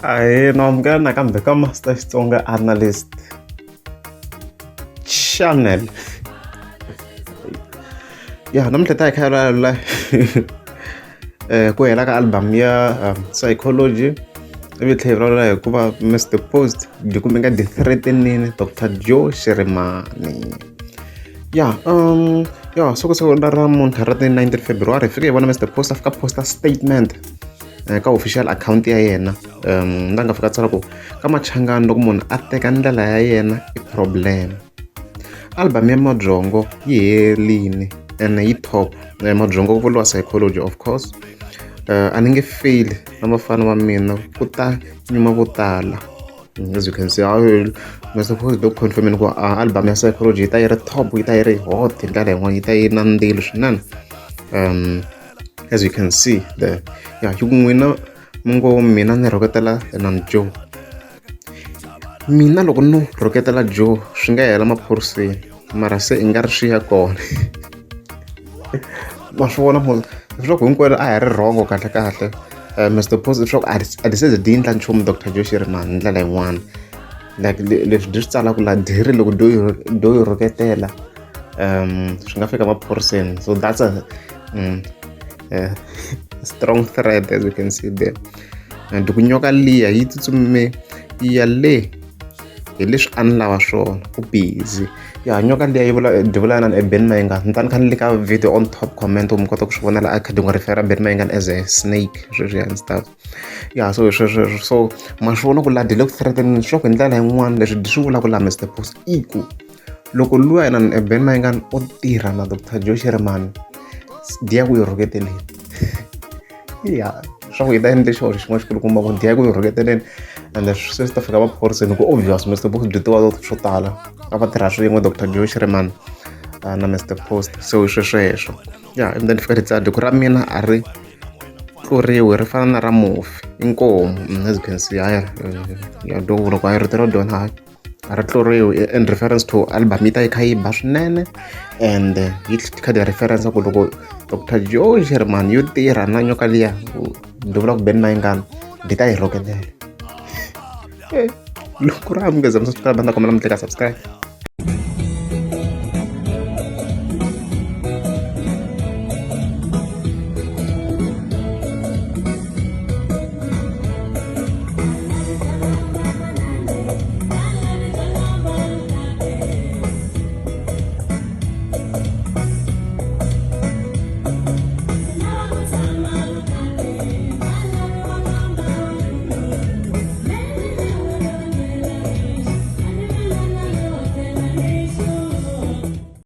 Ahee, na amukela nakambe ka Master Xitsonga Analyst Channel. Ya namuntlha ta hi kha la ku hela ka album ya Psychology ivi tlhe hi vulavula hi ku va Mr Post byi kumeka byi threatenile Dr Joe Shirimani. Ya ya siku siku ra namuntlha ra ti 19 February hi fike hi vona Mr Post a fika posta statement ka official account ya yena la nga fika tsala ku ka Machangani loko munhu a teka ndlela ya yena i problem. Album ya Mabyongo yi herile ene yi top Mabyongo ku vuriwa Psychology of course. A ni nge fail na vafana va mina ku ta nyuma vo tala. As you can see Mr Post loko confirm ku album ya Psychology yi ta yi ri top yi ta yi ri hot hi ndlela yin'wana yi ta yi na ndzilo swinene. As you can see there, ya yi ku n'wina mi ngo mina ni rhuketela na Joe. Mina loko no rhuketela Joe swi nga hela maphoriseni mara se i nga ri swi ya kona. Ma swi vona leswaku hinkwenu a hi ri wrong kahle kahle. Mr Post leswaku a ti se ze di endla nchumu Dr Joe Shirimani hi ndlela yin'wana. Like leswi dyi swi tsalaka la dyi ri loko dyo yi rhuketela swi nga fika maphoriseni so that's a strong threat as you can see there. And ku nyoka liya yi tsutsume yi ya le hi leswi a ni lava swona u busy. Ya nyoka liya yi vula dyi vula inani i Benny Mayengani ni ta ni kha ni le ka video on top comment mi kota ku swi vona la a kha di n'wi refer Benny Mayengani as a snake sweswiya and stuff. Ya so hi sweswo so ma swi vona ku la dyi le ku threateneni swa ku hi ndlela yin'wana leswi dyi swi vulaka la Mr Post i ku loko luya inani Benny Mayengani o tirha na Dr Joe Shirimani dyi ya ku yi rhuketeleni. Ya swa ku yi ta endle xihoxo xin'wana xikulukumba ku dyi ya ku yi rhuketeleni ende se swi ta fika maphoriseni ku obvious Mr Post byi tiva swo tala a va tirha swin'we Dr Joe Shirimani na Mr Post so hi swesweswo. Ya and then fika ri tsala ku ra mina a ri tluriwi ri fana na ra mufi inkomu as you can see haya ya do loko a yi rito ra dyona hayi a ri tluriwi in reference to album yi ta yi kha yi ba swinene and yi kha di reference ku loko Dr Joe Shirimani yo tirha na nyoka liya di vula ku Benny Mayengani di ta yi rhuketela. Loko ri amukeza mi subscribe ni ta kombela mi tleka subscribe.